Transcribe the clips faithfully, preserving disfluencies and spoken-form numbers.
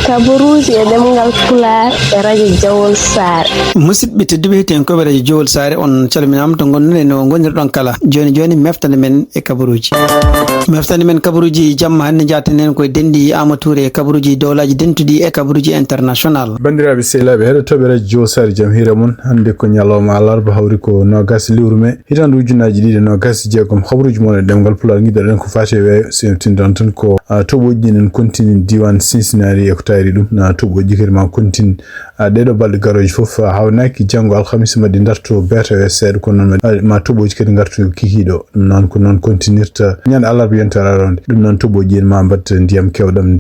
Kabaruuji e ɗemngal Pulaar e radio Jawol Saare. Musidɓe tedduɓe, heɗiyankoɓe radio Jawol Saare, on calminaama to ngonɗon e no ngonirɗon kala. Jooni jooni, meftande men e kabaruuji. Meftande men kabaruuji jamma hannde, njaaten heen koye denɗi Aama Tuure e kabaruuji dowlaaji dentuɗi e kabaruuji international. Banndiraaɓe sehilaaɓe heɗotooɓe radio Jawol Saare, jam hiire mon. Hannde ko ñalawma alarba, hawri ko noogas lewru mee. Hitaande ujunnaaji ɗiɗi e noogas e jeegom, habruuji mon e ɗemngal Pulaar, ngiɗɗen ko faati e weeyo, sewtinɗon tan ko, a, toɓooji ɗin en continue diiwaan Cincinnati e ko taari ɗum, na toɓooji kadi ma continue, a, ɗeeɗo balɗe garooje fof, a, hawnaaki janngo alhamisa ma ɗi ndarto beeta e seeɗa, kono noon ma, ma toɓooji kadi ngartu kikiiɗo. Ɗum noon ko noon continirta ñande alarba yontere aroonde. Ɗum noon toɓooji ɗin ma mbaɗ ndiyam keewɗam.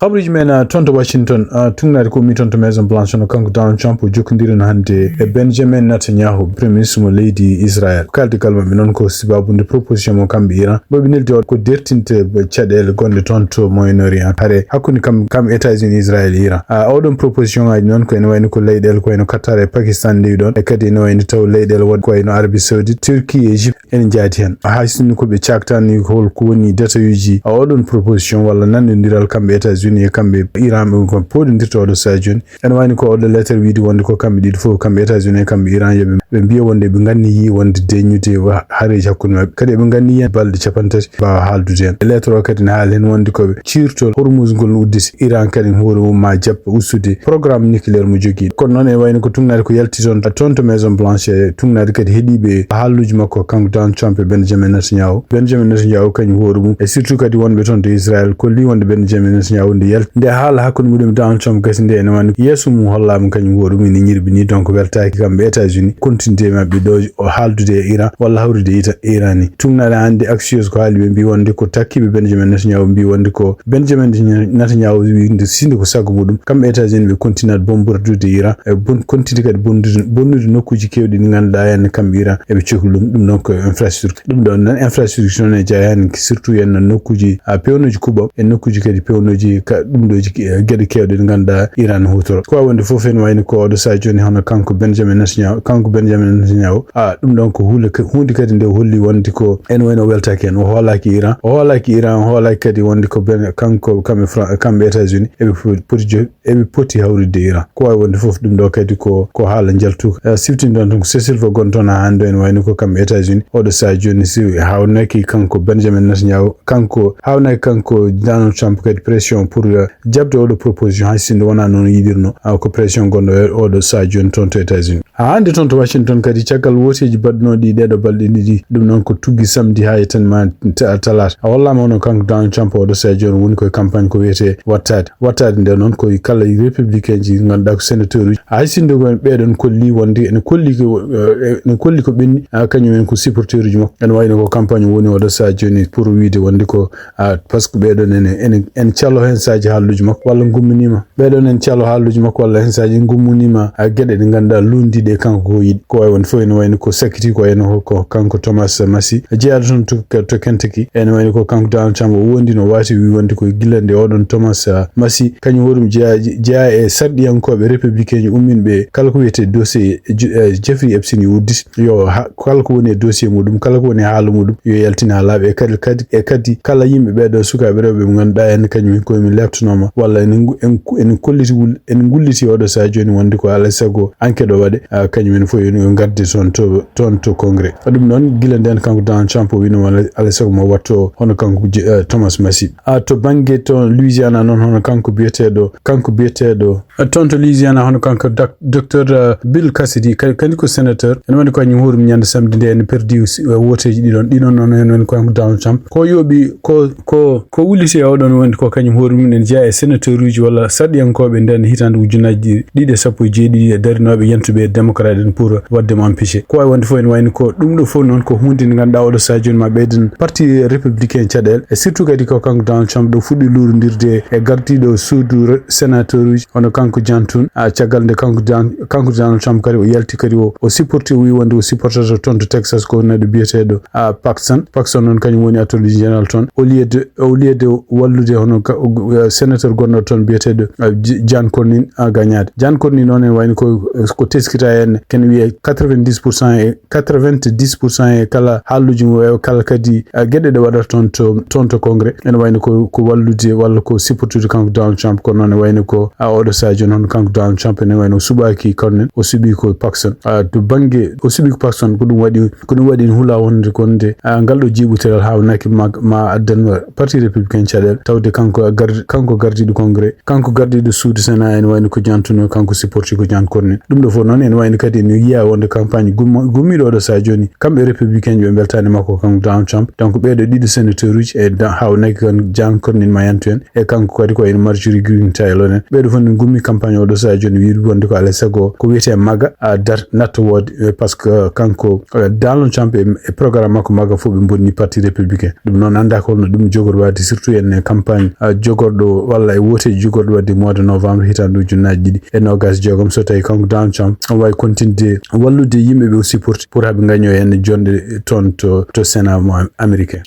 Habruuji men, ah, toon to Washington, ah, tugnaade ko ummi toon to Maison Blanche, hono kanko Donald Trump o jokkondirino hannde e Benjamin Netanyahu, Premier Ministre mo leydi Israel. Kaaldigal maɓɓe noon ko sababude proposition mo kamɓe Iran, mo ɓe neldi o ko dertinte caɗeele gonɗe toon to Moyen Orient. Hare hakkunde kam, kam États-Unis, Israel e Iran. Ah, oɗon proposition ngaji noon ko ene wayno ko leyɗeele ko wayno Qatar e Pakistan ndewi ɗon, e kadi ene wayno taw leyɗeele waɗ ko wayno Arabie Saoudite, Turquie, Égypte, ene jaati heen. Hay sinno ko ɓe caaktaani hol ko woni détail uji, a, oɗon proposition walla nanndondiral kamɓe États-Unis e kamɓe Iran, ɓe ko pooɗondirta oɗo sahaa jooni. Ene wayni ko oɗo lettre wiide wonde ko kamɓe ɗiɗo fof, kamɓe États-Unis e kamɓe Iran, yo ɓe, ɓe mbiya wonde ɓe nganniyi wonde deññude wa-, hareeji hakkunde maɓɓe. Kadi eɓe nganni heen balɗe capanɗe tati mbaawa haaldude heen. E lettre o kadi ne haali heen wonde ko ɓe ciirtol Hormuz ngol udditi, Iran kadi hoore mum ma jaɓ ustude programme nucléaire mo jogii. Kono noon ene wayno ko tugnaade ko yalti toon, toon to Maison Blanche, e tugnaade kadi heɗiiɓe haalluuji makko kanko Donald Trump e Benjamin Netanyahu. Benjamin Netanyahu kañum hoore mum, e surtout kadi wonɓe toon to Israel, kolli wonde Benjamin Netanyahu nde yalti, nde haala hakkunde muɗum e Donald Trump gasi nde ene wayno yeeso mum hollaama kañum hoore mum ene ñirɓini, donc weltaaki kamɓe États-Unis continuité maɓɓe ɗo o haaldude e Iran walla hawrude e Ita-, Iran ni. Tugnaade hannde Axios ko haali ɓe mbi wonde ko takkiiɓe Benjamin Netanyahu mbi wonde ko Benjamin Netanyahu wi nde sinde ko sago muɗum, kamɓe États-Unis ɓe continue at bombardude Iran, e bon-, continue kadi bonnude, bonnude nokkuuji keewɗi ɗi ngannduɗaa heen kamɓe Iran eɓe cokli ɗum. Ɗum noon ko infrastructure. Ɗum ɗoon noon infrastructure noon e jeyaa heen surtout heen noon nokkuuji, a, peewnooji kuɓam e nokkuuji kadi peewnooji ka-, ɗum ɗooji ke-, geɗe keewɗe ɗe ngannduɗaa Iran ne huutoro. Ko wayi wonde fof ene wayno ko oɗo sahaa jooni hono kanko Benjamin Netanyahu, kanko Benjamin Netanyahu, a, ɗum ɗoon ko huule ka-, huunde kadi nde holli wonde ko ene wayno o weltaaki heen. O hoolaaki Iran, o hoolaaki Iran, o hoolaaki kadi wonde ko ben-, kanko, kamɓe Fra-, kamɓe États-Unis eɓe fo-, poti jo-, eɓe poti hawrude Iran. Ko wayi wonde fof ɗum ɗo kadi ko, ko haala njaltu. Eh, siftinɗon tan ko Cécile Fagon toon haa hannde ene wayno ko kamɓe États-Unis. Oɗo sahaa jooni si hawnaki kanko Benjamin Netanyahu, kanko hawnaki kanko Donald Trump kadi pression pour, eh, jaɓde oɗo proposition hay sinno wonaa noon yiɗirno. Ah, ko pression gonɗo e oɗo sahaa jooni toon to États-Unis. Haa hannde toon to Washington kadi, caggal wooteeji baɗɗinooɗi ɗeeɗo balɗe ɗiɗi, ɗum noon ko tuggi samedi haa e tan ma ta-, talaata. A hollaama hono kanko Donald Trump oɗo sahaa jooni woni koye campagne ko wiyetee wattaade. Wattaade nde noon ko kala républicain ji ngannduɗaa ko sénateur uji. Hay sinno ko ɓeeɗon kolli wonde ene kolli ko, eh, ene kolli ko ɓenni, ah, kañum en ko supporteur uji makko. Ene wayno ko campagne woni oɗo sahaa jooni pour wiide wonde ko, ah, parce que ɓeeɗon ene, ene, en calo heen saaji haalluuji makko walla ngumminii ma. Ɓeeɗon en calo haalluuji makko walla heen saaji ngumminii ma, ah, geɗe ɗe ngannduɗaa luundiiɗe e kanko ko yiɗi. Ko wayi wonde fof ene wayno ko sakkiti ko ene ho-, ko kanko Thomas Massie, jeyaaɗo toon to, to Kentucky. Ene wayno ko kanko Donald Trump o wondi no waati wi wonde ko gila nde oɗon Thomas, ah, Massie, kañum hoɗum jeyaa, jeyaa e sarɗiyankooɓe républicain ji umminɓe kala ko wiyetee dossier Je-, eh, Jeffrey Epstein yo udditi. Yo ha-, kala ko woni e dossier muɗum, kala ko woni e haala muɗum, yo yaltin haa laaɓa. E kadi, kadi, e kadi kala yimɓe ɓeeɗo sukaaɓe rewɓe ɓe ngannduɗaa en kañum en koye min leftanooma walla ene ngu-, en ku-, ene kolliti wul-, ene ngulliti oɗo sahaa jooni wonde ko alaa e sago enquête o waɗe, ah, kañum en fof yo, yo ngadde toon to, toon to Congrès. Ɗum noon, gila ndeen kanko Donald Trump o wiino walla alaa e sago mo watto hono kanko je-, eh, Thomas Massie. Ah, to bannge to Louisiana noon, hono kanko biyeteeɗo, kanko biyeteeɗo, eh, toon to Louisiana, hono kanko dak-, docteur, eh, Bill Cassidy, ka-, kanko ko sénateur. Ene woni ko kañum hoore mum ñande samedi nde ene perdi si-, eh, wooteeji ɗiɗon. Ɗiɗon noon, ene woni ko kanko Donald Trump. Ko yooɓi, ko, ko, ko wulliti e oɗon woni ko kañum hoore mum ene jeyaa e sénateur uji walla sarɗiyankooɓe nden hitaande ujunnaaji ɗiɗi e sappo e jeeɗiɗi e darinooɓe yentuɓe e démocrate en pour waɗde mo empêché. Ko wayi wonde fof ene wayno ko ɗum ɗo fof noon ko huunde nde ngannduɗaa oɗo sahaa jooni ma ɓeyden parti républicain caɗeele, e surtout kadi ko kanko Donald Trump ɗo fuɗɗi luurondirde e gardiiɗo suudu re-, sénateur uji, hono kanko John Thune, a, caggal nde kanko John, kanko Donald Trump kadi o yalti kadi o, o supporti, o wi wonde o supportata toon to Texas ko neɗɗo biyeteeɗo, a, Paxton. Paxton noon kañum woni attorney général toon. Au lieu de, au lieu de wallude hono ka, o, sénateur gonɗo toon biyeteeɗo, a, J-, John Cornyn, a, gañaade. John Cornyn noon ene wayno ko, ko teskita heen, kene wiyee quatre-vingt-dix pour cent e quatre-vingt-dix pour cent e kala haalluuji mum e kala kadi, ah, geɗe ɗe waɗata toon to, toon to Congrès. Ene wayno ko, ko wallude walla ko supportude kanko Donald Trump, kono noon ene wayno ko, ah, oɗo sahaa jooni hono kanko Donald Trump ene wayno o suɓaaki Cornyn, o suɓii ko Paxton. Ah, to bannge o suɓii ko Paxton, ko ɗum waɗi, ko ɗum waɗi ene hula wonde, wonde, ah, ngal ɗo jiiɓotiral haawnaki ma, ma addan parti républicain caɗeele, tawde kanko gar-, kanko gardiiɗo Congrès, kanko gardiiɗo suudu Sénat ene wayno ko John Thune, kanko supporti ko John Cornyn. Ɗum ɗo fof noon ene wayno kadi ene yiya wonde campagne gummo-, gummiiɗo oɗo sahaa jooni, kamɓe républicain ɓe mbeltaani makko kanko Donald Trump. Donc ɓeeɗo ɗiɗo sénateur uji e da-, haawnaki kan John Cornyn ma yantu en, e kanko kadi ko wayno Marjorie Greene Taylor en. Ɓeeɗo fof ne gummi campagne oɗo sahaa jooni wiide wonde ko alaa e sago ko wiyetee maga a dar natta woode, eh, par ce que kanko, eh, Donald Trump e, e programme makko maga fof ɓe bonni parti républicain. Ɗum noon anndaa ko holno ɗum jogori waɗde, surtout en campagne, ah, jogorɗo walla e wooteeji jogorɗo waɗde mois de novembre hitaande ujunnaaji ɗiɗi e noogaas e jeegom, so tawii kanko Donald Trump o waawi continude wallude yimɓe ɓe o supporti pour haa ɓe ngañoo en jonɗe toon to, to Sénat mo am-, américain.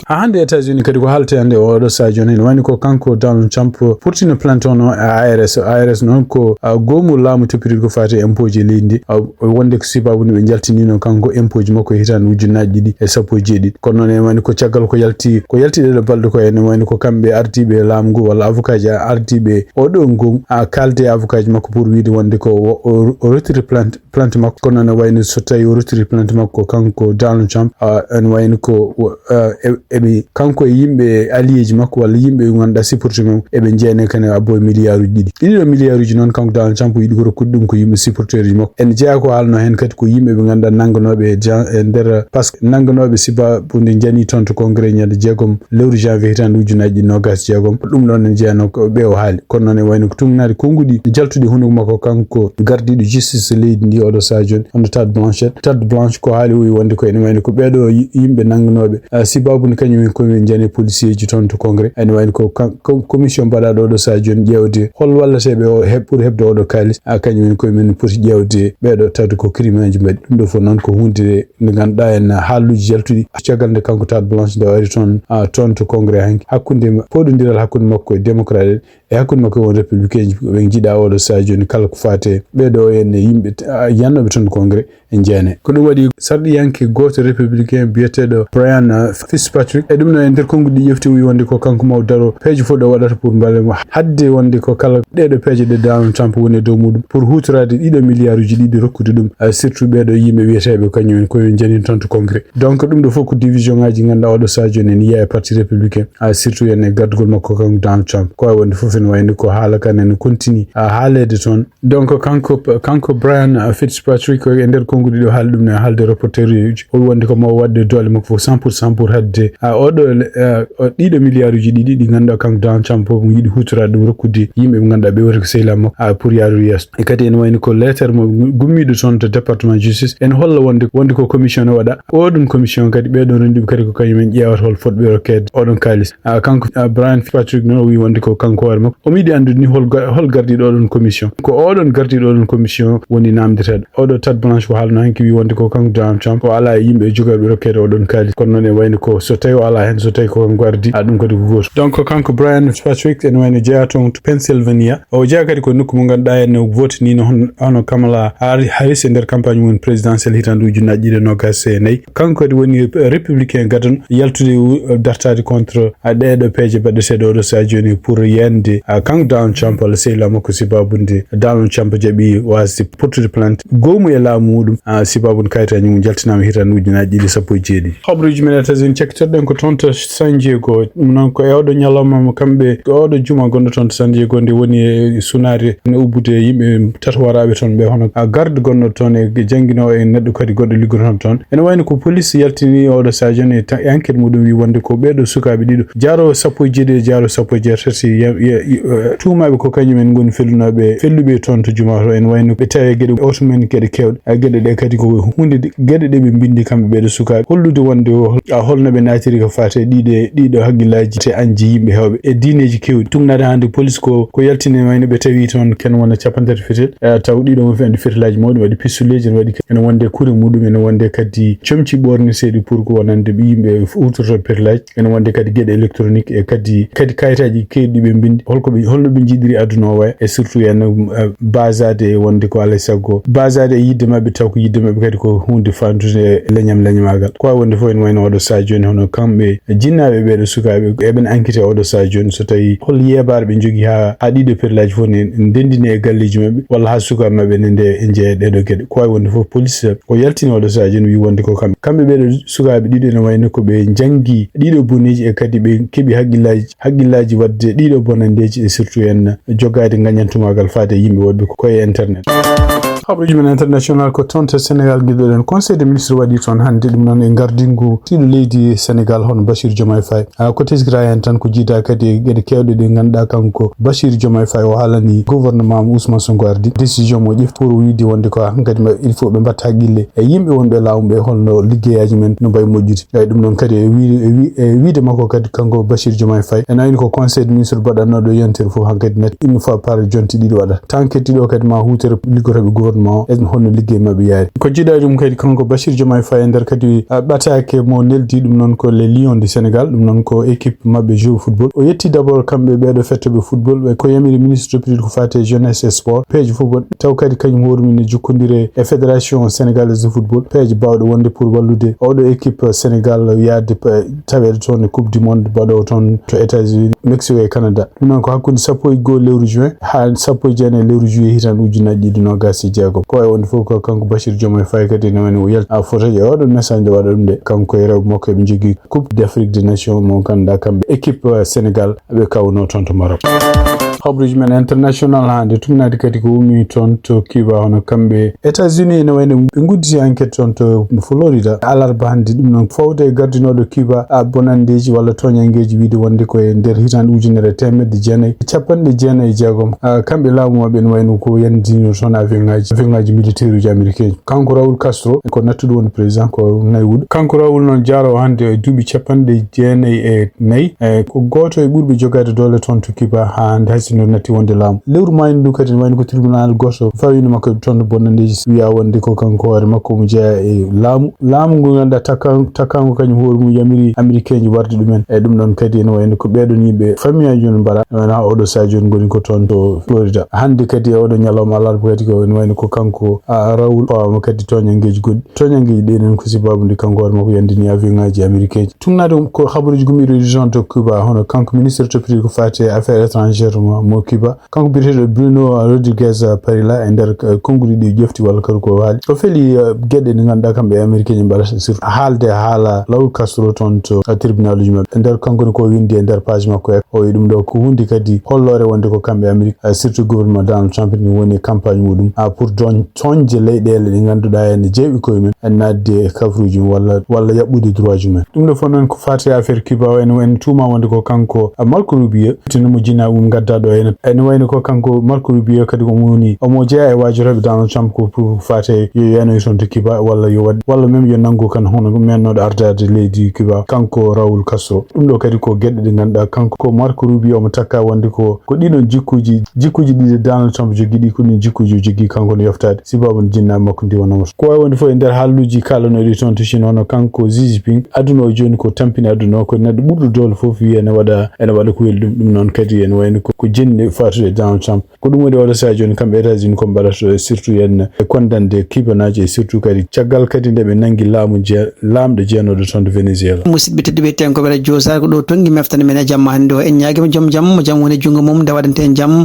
Haa hannde États-Unis kadi ko haaltee hannde oɗo sahaa jooni ene wayno ko kanko Donald Trump portino plainte on e I R S. I R S noon ko, ah, goomu laamu toppitiiɗo ko faati e impôt ji e leydi ndi, ah, wonde ko sababu nde ɓe njaltiniino kanko impôt ji makko e hitaande ujunnaaji ɗiɗi e sappo e jeeɗiɗi. Kono noon ene wayno ko caggal ko yalti, ko yalti ɗeɗo balɗe ko ene wayno ko kamɓe ardiiɓe laamu ngu walla avocat ji ardiiɓe oɗo ngu, ah, kaalde e avocat ji makko pour wiide wonde ko o, o, o retiri plainte, plainte makko. Kono ene wayno so tawii o retiri plainte makko kanko Donald Trump, ah, ene wayno ko, ah, e-, eɓe, kanko e yimɓe allié ji makko walla yimɓe ɓe ngannduɗaa supporter mum eɓe njeenee kadi abbo e milliard uji ɗiɗi. Ɗiɗo milliard uji noon kanko Donald Trump yiɗi ko rokkude ɗum ko yimɓe supporter ji makko. Ene jeyaa ko haalno heen kadi ko yimɓe ɓe ngannduɗaa nannganooɓe e jan-, e nder, par ce que nannganooɓe sababu nde njani toon to Congrès ñande jeegom lewru janvier hitaande ujunnaaji ɗiɗi noogaas e jeegom. Ɗum ɗoon ene jeyanoo ko ɓe o haali. Kono noon e wayno ko tuugnaade konnguɗi jaltuɗi hunuko makko kanko gardiiɗo justice leydi ndi oɗo sahaa jooni, hono Todd Blanchett. Todd Blanche ko haali o wi wonde ko ene wayno ko ɓeeɗo yi-, yimɓe nannganooɓe, ah, sababu nde kañum en koye njani policier ji toon to Congrès. Ene wayno ko kan-, ko commission mbaɗaaɗo oɗo sahaa jooni ƴeewde hol wallateeɓe o heɓ-, pour heɓde oɗo kaalis, ah, kañum en koye men poti ƴeewde ɓeeɗo tawde ko crime aji mbaɗi. Ɗum ɗo fof noon ko huunde nde ngannduɗaa en haalluuji jaltuɗi. Caggal nde kanko Todd Blanche nde o ari toon, ah, toon to Congrès hanki, hakkunde ma-, pooɗondiral hakkunde makko e démocrate en, e hakkunde makko e won républicain ji, ɓe njiɗa oɗo sahaa jooni kala ko faati e ɓeeɗo en yimɓe, ah, yannooɓe toon to Congrès e njeenee. Ko ɗum waɗi sarɗiyanke gooto républicain biyeteeɗo Brian, ah, Fitzpatrick, e ɗum ɗo e nder konnguɗi ƴefti o wi wonde ko kanko maw daro peeje fof ɗo waɗata pour mbale mo hadde wonde ko kala ɗeeɗo peeje ɗe Donald Trump woni e dow muɗum pour huutoraade ɗiɗo milliard uji ɗiɗi rokkude ɗum, ah, surtout ɓeeɗo yimɓe wiyeteeɓe kañum en koye njani toon to Congrès. Donc ɗum ɗo fof ko division ngaji ngannduɗaa oɗo sahaa jooni ene yiya e parti républicain, ah, surtout en e gardugol makko kanko Donald Trump. Ko wawi wonde fof ene wayno ko haala kan ene continue, ah, haaleede toon. Donc kanko, kanko Brian, ah, Fitzpatrick ko e nder konnguɗi ɗo haali ɗum ne haalde reporter uji. O wi wonde ko mo waɗde doole makko fof cent pour cent pour hadde, ah, oɗo, ah, o ɗiɗo milliard uji ɗiɗi ɗi ngannduɗaa kanko Donald Trump fof mo yiɗi huutoraade ɗum rokkude yimɓe ɓe ngannduɗaa ɓe woni ko sehilaaɓe makko, ah, pour yaarude yeeso. E kadi ene wayno ko leetar mo gummiiɗo toon to département justice ene holla wonde, wonde ko commission ne waɗa. Oɗon commission kadi ɓeeɗon renndiiɓe kadi ko kañum en ƴeewata hol fotɓe rokkeede oɗon kaalis. Ah, kanko, ah, Brian Fitzpatrick noon o wi wonde ko kanko hoore makko omo yiɗi anndude ni hol ga-, hol gardiiɗo oɗon commission. Ko oɗon gardiiɗo oɗon commission woni naamndeteeɗo. Oɗo Todd Blanche ko haalno hanki wi wonde ko kanko Donald Trump o alaa e yimɓe jogorɓe rokkeede oɗon kaalis. Kono noon e wayno ko so tawii o alaa heen, so tawii ko kanko ardi, ah, ɗum kadi ko gootum. Donc kanko Brian Fitzpatrick ene wayno jeyaa toon to Pennsylvania. O jeyaa kadi ko nokku mo ngannduɗaa en o votinino hon-, hono Kamala Harri-, Harris e nder campagne mum présidentielle hitaande ujunnaaji ɗiɗi e noogaas e nayi. Kanko kadi woni républicain gadano yaltude wu-, dartaade contre, ah, ɗeeɗo peeje baɗeteeɗe oɗo sahaa jooni pour yande, ah, kanko Donald Trump walla sehilaaɓe makko sababu nde Donald Trump jaɓi waasde portude plainte goomu e laamu muɗum, ah, sababu nde kayitaaji mum jaltinaama hitaande ujunnaaji ɗiɗi e sappo e jeeɗiɗi. Habaruuji men États-Unis cakkitoɗen ko toon to San Diego. Ɗum noon ko e oɗo ñalawma mo kamɓe, ko oɗo juma gonɗo toon to San Diego nde woni e sunaare ne ubbude yimɓe tato waraaɓe toon ɓe hono, ah, garde gonɗo toon e jannginoowo e neɗɗo kadi goɗɗo liggoto toon. Ene wayno ko police yaltini oɗo sahaa jooni e ta-, enquête muɗum wi wonde ko ɓeeɗo sukaaɓe ɗiɗo, jaaro sappo e jeeɗiɗi e jaaro sappo e jeetati, ya-, ya-, ya-, eh, tuumaaɓe ko kañum en ngoni fellunooɓe, felluɓe toon to juma to. Ene wayno ɓe tawi e geɗe oto men geɗe keewɗe, eh, geɗe Ɗe kadi ko hunde de, geɗe ɗe ɓe mbindi kamɓe ɓeeɗo sukaaɓe, hollude wonde o, a, holno ɓe naatiri ko faate ɗiɗe, ɗiɗo haqqillaaji te anji yimɓe heewɓe e diineeji keewɗi. Tugnaade hannde polis ko, ko yaltini wayno ɓe tawi toon ken wona capanɗe tati fetel, eh, taw ɗiɗo mo andi fetelaaji mawɗi, waɗi pistoleeji, ene waɗi, ene wonde kure muɗum, ene wonde kadi comci ɓoorneteeɗi pour ko wonande ɓe yimɓe huutortooɓe fetelaaji. Ene wonde kadi geɗe électronique e kadi, kadi kayitaaji keewɗi ɓe mbindi, holko ɓe, holno ɓe njiɗiri aduna o waya, e surtout en, eh, basaade e wonde ko alaa e sago, basaade e yidde maɓɓe, taw ko yidde maɓɓe kadi ko huunde faandude e leñam leñamaagal. Ko waawi wonde fof ene wayno oɗo sahaa jooni, hono kamɓe jinnaaɓe ɓeeɗo sukaaɓe, eɓen enquête oɗo sahaa jooni, so tawi hol yeebaare ɓe njogii haa, haa ɗiɗo fetelaaji fof ne ndendini e galleeji maɓɓe, walla haa sukaaɓe maɓɓe ne nde e jeeya ɗeeɗo geɗe. Ko waawi wonde fof polis o yaltini oɗo sahaa jooni, wi wonde ko kamɓe. Kamɓe ɓeeɗo sukaaɓe ɗiɗo ene wayno ko ɓe njanngi ɗiɗo boneeji e kadi ɓe keɓi haqqillaaji, haqqillaaji waɗde ɗiɗo bonanndeeji e surtout en jogaade ngañantumaagal faade e yimɓe waɗɓe ko e internet. Habaruuji men international ko toon to Sénégal ngiɗoɗen. Conseil des ministres waɗi toon hannde, ɗum noon e ngardingu tiiɗo leydi Sénégal hono Bassirou Diomaye Faye. Ah, ko teskira heen tan ko jiida kadi e geɗe keewɗe ɗe ngannduɗaa kanko Bassirou Diomaye Faye o haalani gouvernement mo Ousmane Sonko ardi décision mo ƴefti pour wiide wonde ko hankadi ma il faut ɓe mbatta haqqille e yimɓe wonɓe laamu ɓe holno liggeyaaji men no mbayi moƴƴude. Eyi, ɗum noon kadi e wiide, e wi-, e wiide makko kadi kanko Bassirou Diomaye Faye, ene wayno ko conseil de ministre baɗannooɗo yontere fof hankadi natti une fois par jonte ɗiɗi waɗata. Tan keddiiɗo kadi ma huutere liggotooɓe gouvernement o, e holno liggey maɓɓe yaari. Ko jiiɗa ɗum kadi kanko Bassirou Diomaye Faye e nder kadi, a, ɓataake mo neldi, ɗum noon ko les Lions du Sénégal, ɗum noon ko équipe maɓɓe joueur football. O yetti d'abord kamɓe ɓeeɗo fettooɓe football, ɓe ko yamiri ministre député ko faate jeunesse et sport, peeje football, taw kadi kañum hoore mum ne jokkondire e fédération sénégalaise de football, peeje baawɗe wonde pour wallude oɗo équipe Sénégal yaade pa-, taweede toon e Coupe du Monde baɗoowo toon to États-Unis, Mexico e Canada. Ɗum noon ko hakkunde sappo e goo lewru juin haa sappo e jeenayi lewru juillet hitaande ujunnaji ɗiɗi noogas e jeegom. Ko wayi wonde fof ko kanko Bassirou Diomaye Faye kadi ne woni o yalti a foto e oɗon message nde waɗa ɗum de. Kanko e rewɓe makko eɓe njogii Coupe d'Afrique des Nations mo ngannduɗaa kamɓe équipe, eh, Sénégal ɓe kawno toon to Maroc. Habaruuji men international haa nde tugnaade kadi ko wumi toon to Cuba, hono kamɓe États-Unis ene wayno ɓe ngudditi enquête toon to Florida alarba hannde. Ɗum noon fawde e gardinooɗo Cuba a bonanndeeji walla tooñanngeeji wiide wonde ko e nder hitaande ujunere e teemedde jeenayi e capanɗe jeenayi e jeegom. A, kamɓe laamu maɓɓe ene wayno ko yandino toon avion ŋaaji, avion ŋaaji militaire uji américain ji. Kanko Raoul Castro ko nattuɗo woni président ko naywuɗo. Kanko Raoul noon jaaroo hannde e duuɓi capanɗe jeenayi e nayi. E, ko gooto e ɓurɓe jogaade doole toon to Cuba haa hannde hay sinno natti wonde laamu. Lewru maayni ndu kadi ne wayno ko tribunal gooto fawino makko e toon to bonnandeeji wiya wonde ko kanko hoore makko omo jeyaa e laamu. Laamu ngu ngannduɗaa takka-, takkaango kañum hoore mum yamiri américain ji warde ɗumen. E ɗum ɗoon kadi ene wayno ko ɓeeɗoon yimɓe famiyaaji on mbaɗa. Ene wayno haa oɗo sahaa jooni ngoni ko toon to Florida. Hannde kadi e oɗo ñalawma alarba kadi ko ene wayno ko kanko, a, Raoul fawaama kadi tooñanngeeji goɗɗi. Tooñanngeeji ɗi noon ko sababu nde kanko hoore makko yandini avion ŋaaji américain ji. Tugnaade ko habaruuji gummiiɗo région de Cuba, hono kanko ministre toppitoo ko faati e affaires étrangères mo, mo Cuba. Kanko biyeteeɗo Bruno Rodriguez Parrilla e nder, eh, konnguɗi ɗi ƴefti walla kadi ko haali. O feli, eh, geɗe ɗe ngannduɗaa kamɓe américain ji mbaɗata surtout haalde haala Raoul Castro toon to, eh, tribunal uji maɓɓe. E nder kanko ne ko winndi e nder page makko e o wi ɗum ɗo ko huunde kadi holloore wonde ko kamɓe Amérique, eh, surtout gouvernement Donald Trump ni woni e campagne muɗum, ah, pour doñ-, toñde leyɗeele ɗe ngannduɗaa ene jeeɓi koye mum, e naatde e kafruuji mum walla, walla yaɓɓude droit ji mum. Ɗum ɗo fof noon ko faati e affaire Cuba o, ene, ene tuuma wonde ko kanko, ah, Marco Rubio, tino mo jinaa mum ngaddaa ɗo ene, ene wayno ko kanko Marco Rubio kadi omo woni, omo jeyaa e waajorooɓe Donald Trump ko pour faati e yo yanoy toon to Cuba walla yo waɗ, walla même yo nanngu kan hono mennooɗo ardaade leydi Cuba, kanko Raoul Castro. Ɗum ɗo kadi ko geɗe ɗe ngannduɗaa kanko ko Marco Rubio omo takka wonde ko, ko ɗiɗon jikkuuji, jikkuuji ɗiɗi Donald Trump jogii ɗi, ko ɗin jikkuuji o jogii kanko no yoftaade. Sibabu no jinnaaɓe makko ndiwanoo mo. Ko waawi wonde fof e nder haalluuji kaalanooɗi toon to Chine, hono kanko Xi Jinping, aduna o jooni ko tampini aduna o, ko neɗɗo ɓurɗo doole fof wiya ene waɗa, ene waɗa ko weli ɗum. Ɗum noon kadi ene wayno ko, ko jinni faatude e Donald Trump. Ko ɗum waɗi oɗo sahaa jooni kamɓe États-Unis ko mbaɗata surtout en e kondande kibanaaji e surtout kadi caggal kadi nde ɓe nanngi laamu je-, laamɗo jeenooɗo toon to Venezuela. Musidɓe tedduɓe, eten ko ɓe radio Sar ko ɗo tonngi meftande men e jamma hannde o. En ñaagima joom jam, mo jam woni e junngo mum, nde waɗante en jam.